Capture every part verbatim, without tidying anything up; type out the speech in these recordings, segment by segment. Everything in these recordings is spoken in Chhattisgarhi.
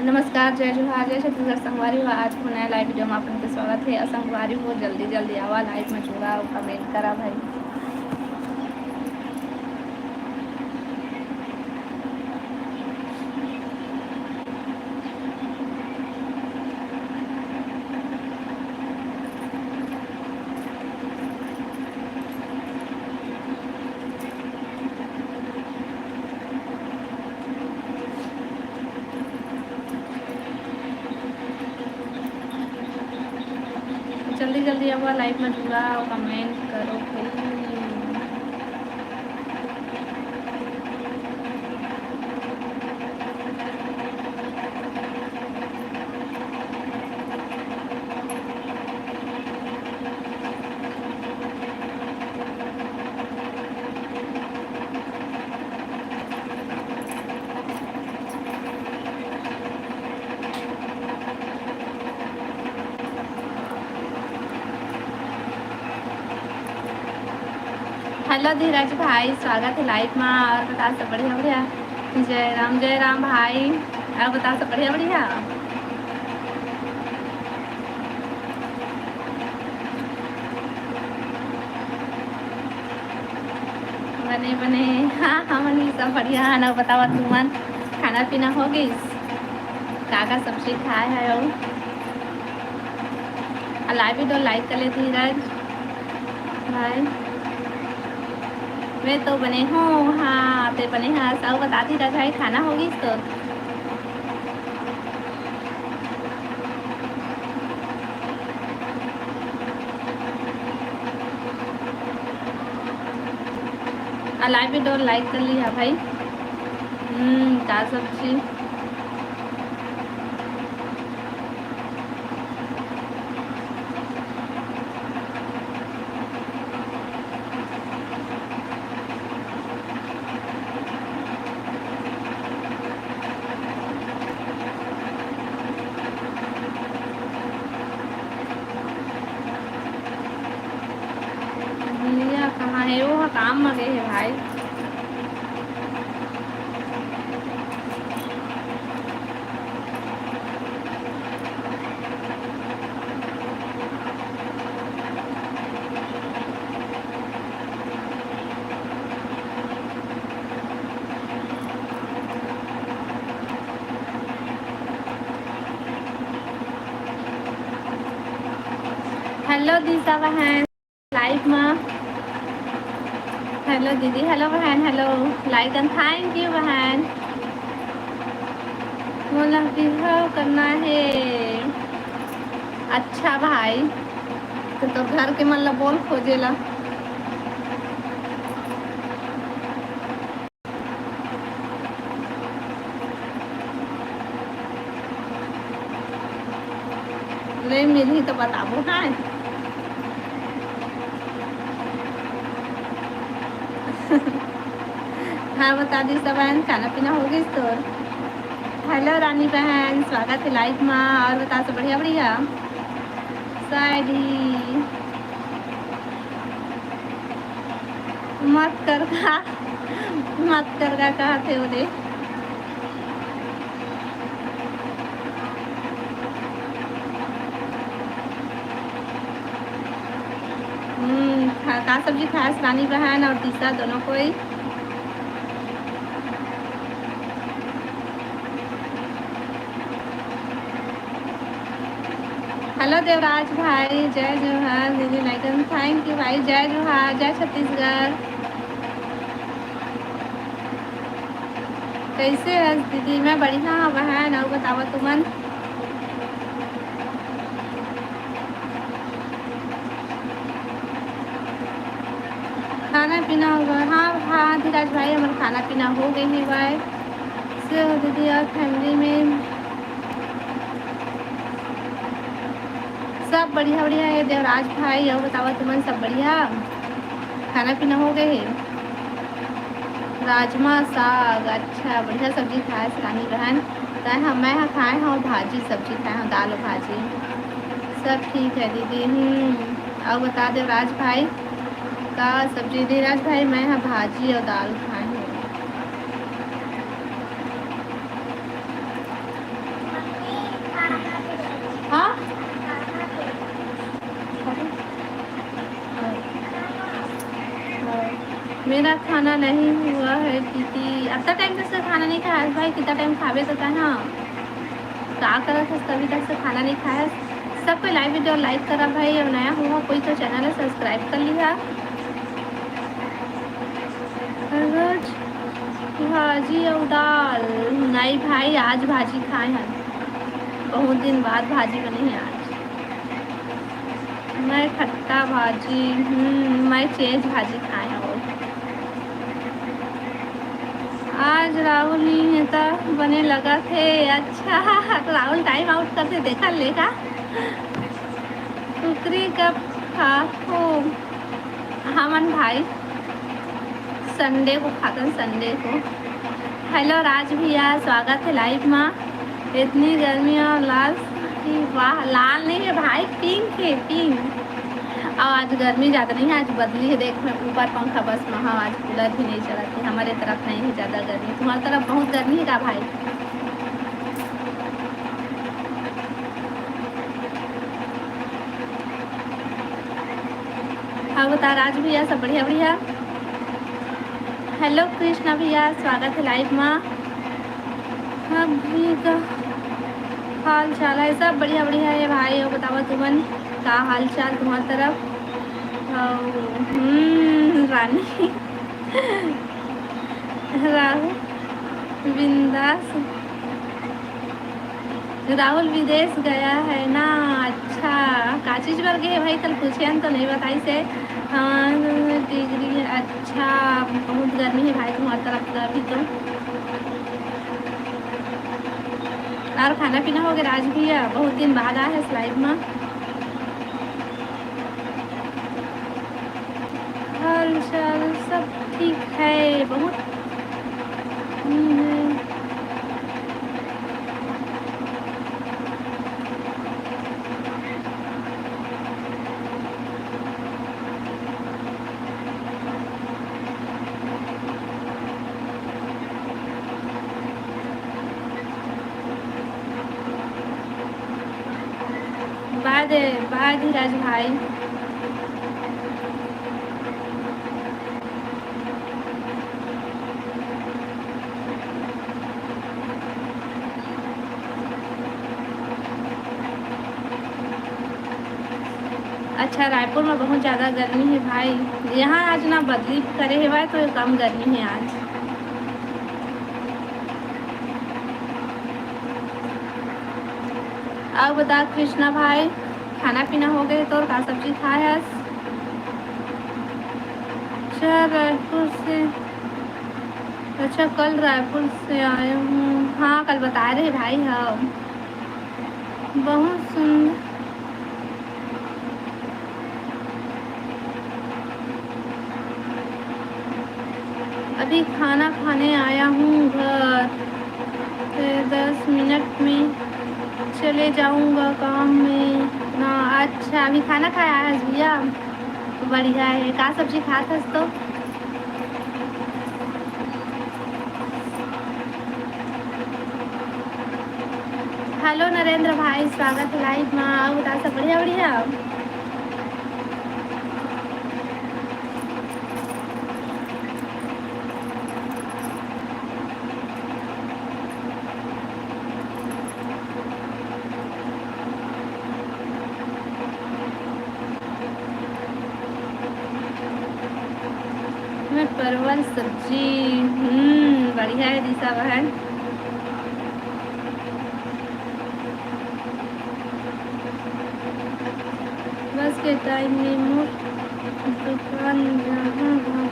नमस्कार, जय जोहार, जय छत्तीसगढ़ संगवारी हो। आज के नया live video में आप मन के स्वागत हे। अउ संगवारी हो, जल्दी जल्दी आवा live में जुड़ा अउ comment करा भाई। जल्दी जल्दी आवा, live में जुड़ा अउ comment करो भाई। Hello धीरज भाई, स्वागत हे live मा। अउ बता, सब बढ़िया बढ़िया? जय राम, जय राम भाई। अउ बता, सब बढ़िया बढ़िया? बने बने। हाँ, हमन भी सब बढ़िया हन। अउ बतावा तुमन, खाना पीना हो गिस? का का सब्जी खाए हव? अउ live video like कर ले धीरज भाई। मैं तो बने हूँ। हाँ, ते बने हस। अउ बता धीरज भाई, खाना हो गिस तो? अउ live video like कर लिहा भाई। हम्म, का सब्जी? भैया कहाँ हे? वो ह काम म गे हे भाई। Hello दिशा बहन, live मा। Hello दीदी, hello बहन, hello। Like and thank you बहन। मोला बिहाव करना हे। अच्छा भाई, तो तोर घर के मन ला बोल खोजे ला। ले मिलही तो बताबो, हाँ। हाँ, बता दी सब बहन, खाना पीना हो गिस तोर? Hello रानी बहन, स्वागत हे live मा। अउ बता, सब बढ़िया बढ़िया? साड़ी मत कर गा, मत कर गा कहत हे ओदे। हम्म, खा-, का सब्जी खास रानी बहन अउ दिशा दोनों कोई? Hello देवराज भाई, जय जोहार। दीदी like and thank you भाई, जय जोहार, जय छत्तीसगढ़। कैसे हस दीदी? मैं बढ़िया हूँ बहन, अउ बतावा तुमन। खाना पीना होगा? हाँ, हाँ, धीरज भाई, हमर खाना पीना हो गे हे भाई। से हो दीदी, अउ family में सब बढ़िया, बढ़िया हे देवराज भाई। अउ बतावा तुमन, सब बढ़िया? खाना पीना हो गे हे? राजमा साग, अच्छा, बढ़िया सब्जी खाए हस रानी बहन। तै ह-, मैं ह खाए हव भाजी, सब्जी खाए हव, दाल अउ भाजी। सब ठीक है दीदी। हम्म, अउ बता देवराज भाई, का सब्जी? धीरज भाई, मैं ह भाजी अउ दाल खाए हव। मेरा खाना नहीं हुआ है दीदी। अतना टाइम तक से खाना नहीं खाया है भाई, कितना टाइम खाबे तो का ना? का करत हस, तभी तक से खाना नहीं खाया है। सब कोई लाइव वीडियो लाइक करा भाई, और नया हुआ कोई तो चैनल है सब्सक्राइब कर लिया। रोज भाजी और दाल। नहीं भाई, आज भाजी खाए हैं, बहुत दिन बाद भाजी बनी है आज। मैं खट्टा भाजी, हम्म, मैं चेंज भाजी खाए हैं। आज राहुल नहीं है तो बने लगा थे। अच्छा, तो राहुल टाइम आउट करते देखा लेगा। कुकरी कब खाथो हमन भाई? संडे को खाथन, संडे को। हेलो राज भैया, स्वागत है लाइव मा। इतनी गर्मी और लाल, वाह, लाल नहीं है भाई, पिंक है, पिंक। और आज गर्मी ज़्यादा नहीं है, आज बदली है। देख, मैं ऊपर पंखा बस में हूँ, आज कूलर भी नहीं चलाती। हमारे तरफ नहीं है ज़्यादा गर्मी, तुम्हारी तरफ बहुत गर्मी है का भाई? हाँ, बता राज भैया, सब बढ़िया बढ़िया। हेलो कृष्णा भैया, स्वागत है लाइव मा। अभी का हाल चाल है? सब बढ़िया बढ़िया है भाई। और बतावा तुमन, का हाल चाल तुम्हार तरफ? और, हम्म, रानी राहुल बिंदास। राहुल विदेश गया है ना? अच्छा, का चीज बर गए भाई? कल पूछे हन तो नहीं बताइस हे। हाँ, डिग्री, अच्छा, बहुत गर्मी है भाई तुम्हारी तरफ का अभी तो। और खाना पीना हो गया राज भैया? बहुत दिन बाद आए हैं लाइव में। हाल चाल सब ठीक है, बहुत हम्म, बाय धीरज भाई। अच्छा, रायपुर में बहुत ज्यादा गर्मी है भाई। यहाँ आज ना बदली करे हेवय तो कम गर्मी है आज। अउ बता कृष्णा भाई, खाना पीना हो गए तोर? का सब्जी खाए हस? अच्छा, रायपुर से, अच्छा, कल रायपुर से आए हूँ। हाँ, कल बताए रहे भाई। हाँ, बहुत सुंदर। अभी खाना खाने आया हूँ घर, फिर दस मिनट में चले जाऊँगा काम में अपना। अच्छा, अभी खाना खाया है भैया, बढ़िया है। का सब्जी खात हस तो? हेलो नरेंद्र भाई, स्वागत है लाइव में। अउ बता, सब बढ़िया बढ़िया? मैं परवल सब्जी, हम्म, बढ़िया है दिशा बहन। बस के टाइम में मोर दुकान जहाँ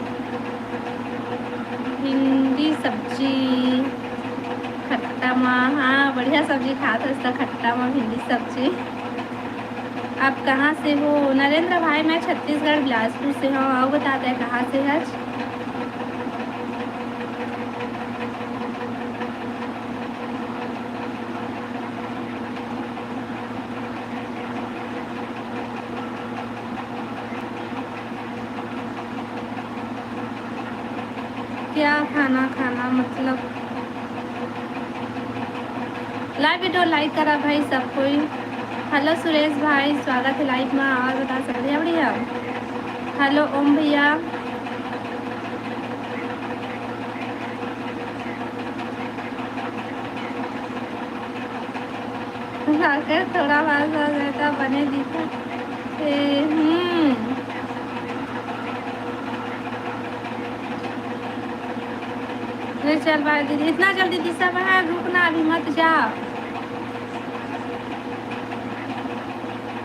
भिंडी सब्जी खट्टा मा। हाँ, बढ़िया सब्जी खात हस त खट्टा मा भिंडी सब्जी। आप कहाँ से हो? नरेंद्र भाई, मैं छत्तीसगढ़ बिलासपुर से हूँ। अउ बता दे, कहाँ से हस? क्या खाना खाना, मतलब? लाइव वीडियो लाइक करा भाई सब कोई। हेलो सुरेश भाई, स्वागत है लाइव में। और बता, सब बढ़िया बढ़िया? हेलो ओम भैया। अगर थोड़ा भाषा रहता बने दीदी। ए, हम्म। ले चल भाई दीदी, इतना जल्दी दिशा बहन, रुकना, अभी मत जा।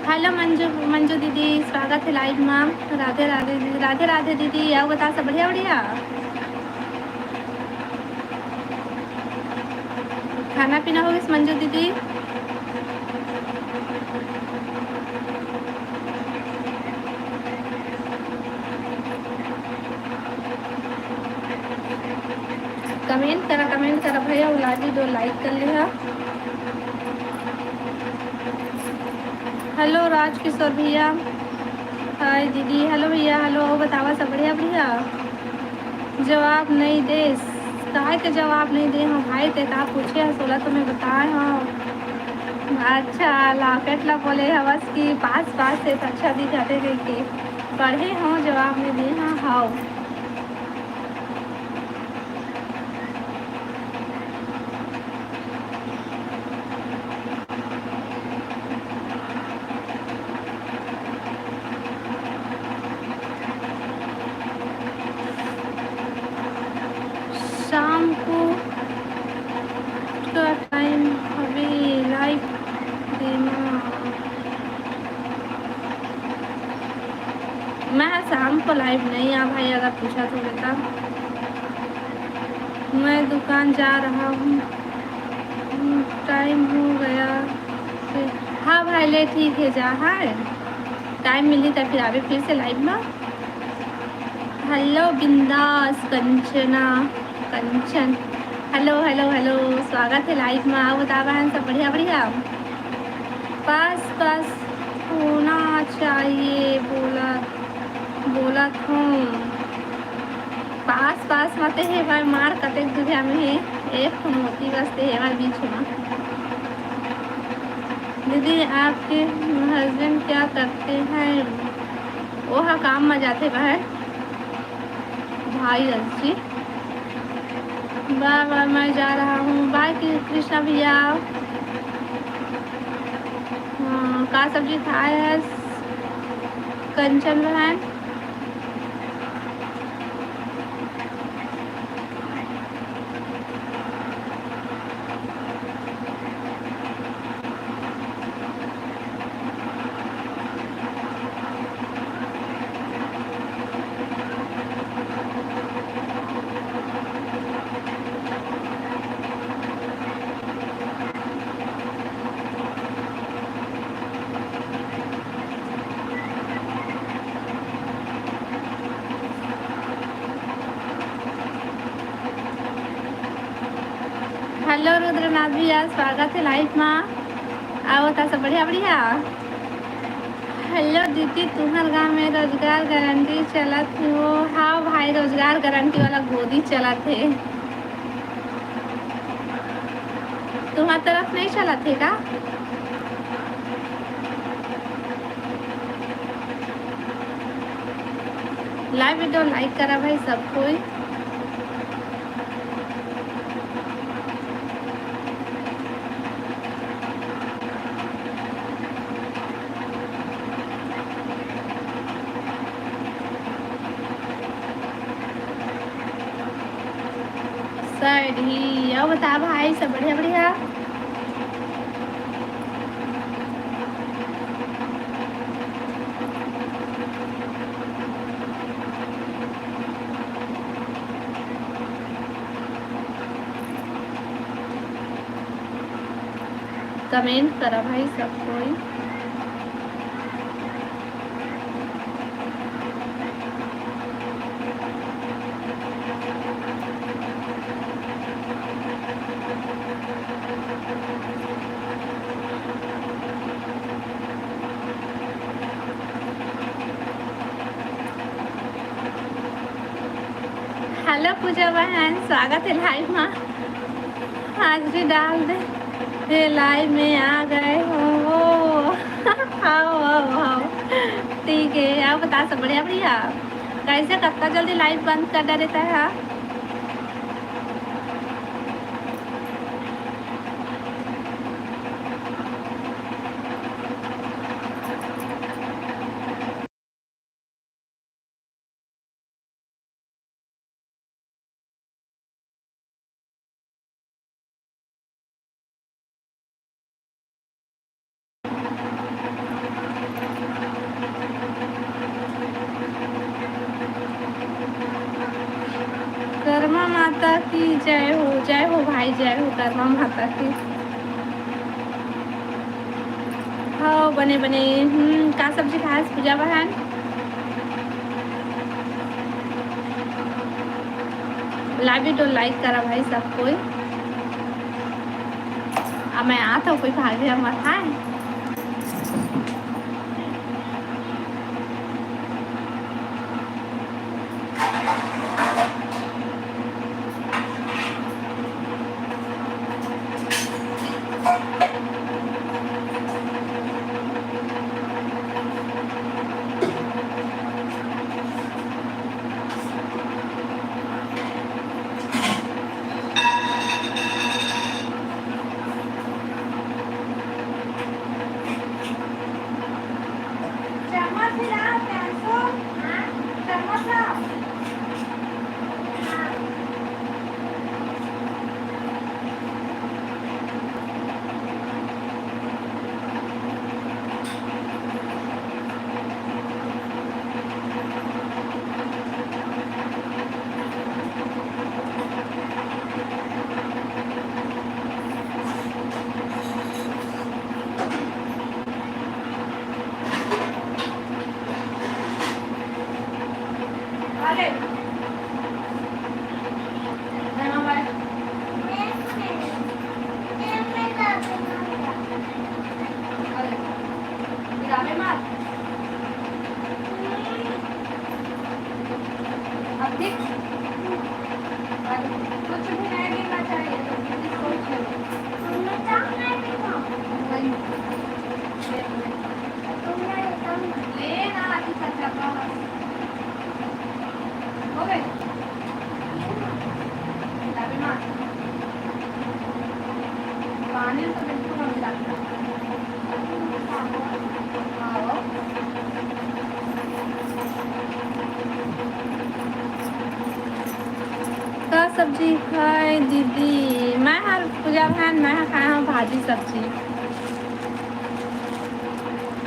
हेलो मंजू, मंजू दीदी, स्वागत है लाइव में। राधे राधे दीदी, राधे राधे दीदी। आओ बता, सब बढ़िया बढ़िया? खाना पीना हो गइस मंजू दीदी? कमेंट करा, कमेंट करा भैया, उलाजी दो लाइक कर लिहा। हेलो राजकिशोर भैया, हाय दीदी। हेलो भैया, हेलो, बतावा सब बढ़िया बढ़िया? जवाब नहीं दे, काहे के जवाब नहीं दे हम भाई? ते का पूछे हस, ओला तो मैं बताए हव। अच्छा, लॉकेट ला बोले हवस कि पास पास से अच्छा दिखाते देखे। पढ़े हव, जवाब नहीं दे, हाँ, हाव। शाम को का टाइम हवे लाइव देना। मैं शाम को लाइव नहीं आ भाई, अगर पूछा तो बेटा। मैं दुकान जा रहा हूँ, टाइम हो गया। हाँ भाई, ले ठीक है, जा, हाँ, टाइम मिली तब फिर आवे फिर से लाइव में। हेलो बिंदास कंचना, कंचन, हेलो, हेलो, हेलो, स्वागत है लाइव में। आओ, बता बहन, सब बढ़िया, बढ़िया? पास, पास होना चाहिए, बोला, बोला था। पास, पास मते हे भाई, मार कतेक दुरिहा में हे, एक ठो मोती बस ते हे भाई बीच में। दीदी, आपके हस्बैंड क्या करते हैं? वो हा काम में जाते बहन। भाई अंशी, बाय बाय, मैं जा रहा हूँ। बाय कृष्णा भैया। हाँ, का सब्जी खाए है कंचन बहन? हेलो रुद्रनाथ भैया, स्वागत है लाइव मा। आओ ता सब बढ़िया बढ़िया। हेलो दीदी, तुम्हर गांव में रोजगार गारंटी चलत हे? वो हाँ भाई, रोजगार गारंटी वाला गोदी चलत हे। तुम्हार तरफ नहीं चलत हे का? लाइव वीडियो लाइक करा भाई सब कोई। साइड ही। अउ बता भाई, सब बढ़िया बढ़िया? कमेंट करा भाई सब कोई। हेलो पूजा बहन, स्वागत है लाइव मा। हाजिरी डाल दे। ये लाइव में आ गए हो। आओ, आओ, आओ। ठीक है, आओ, बता सब बढ़िया, बढ़िया। कैसे कतना जल्दी लाइव बंद कर डारे तैं हा? जय हो, जय हो भाई, जय हो कर्मा माता की। हव, बने बने। हम्म, का सब्जी खास पूजा बहन? Live video like करा भाई सब कोई। अब मैं आत हव, कोई भागे मत आए। चम्मच भी लाओ, प्यासो। हाँ? चम्मच लाओ। हाँ। अब देख, कुछ भी नहीं गिरना चाहिए, तो कुछ नहीं। वही। लेना आदि का जगह। हो गए? किताबें मार। पानी तो बिल्कुल नहीं मिला। हाँ। का सब्जी खाए दीदी? मैं हर पूजा बहन, मैं खाए हूँ भाजी सब्जी।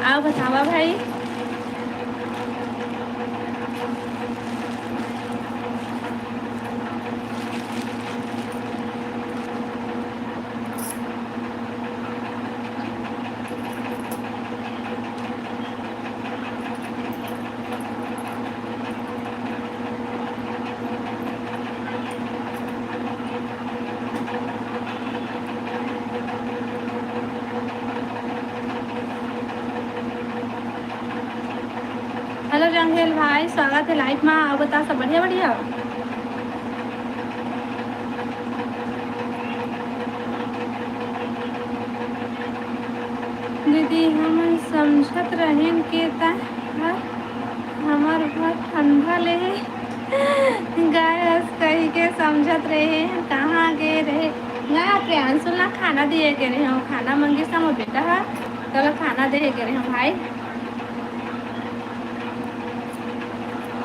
आओ बतावा भाई। Hello जंगेल भाई, स्वागत है live मा। अउ बता, सब बढ़िया बढ़िया? दीदी, हमन समझत रहेन के तैं ह हमर बर ठंडा लेहे गाय हस कहिके समझत रहे, कहाँ गे रहे? मैं प्रियांशु ला खाना दिए गे रहे हूँ, खाना मंगिस ना मोर बेटा ह, तोला खाना दे गे रहे हूँ भाई।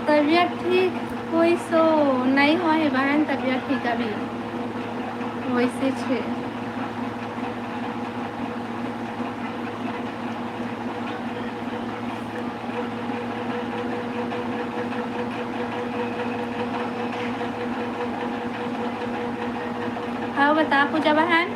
तबीयत ठीक होइस ओ? नहीं होए हे बहन, तबीयत ठीक अभी वैसे छे। हाँ, बता पूजा बहन।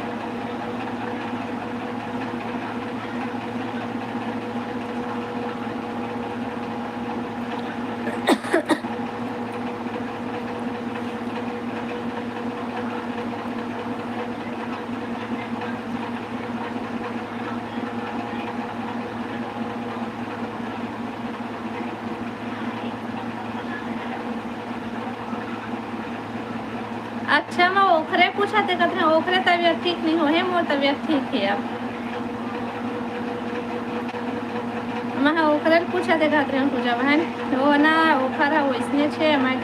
अच्छा, मैं ओखरे पूछा देखत रहे, ओखरे तबीयत ठीक नहीं होहे, मोर तबीयत ठीक है अब। मैं ओखरे पूछा देखत रहे पूजा बहन, वो ना ओखर है वैसने छे, मैं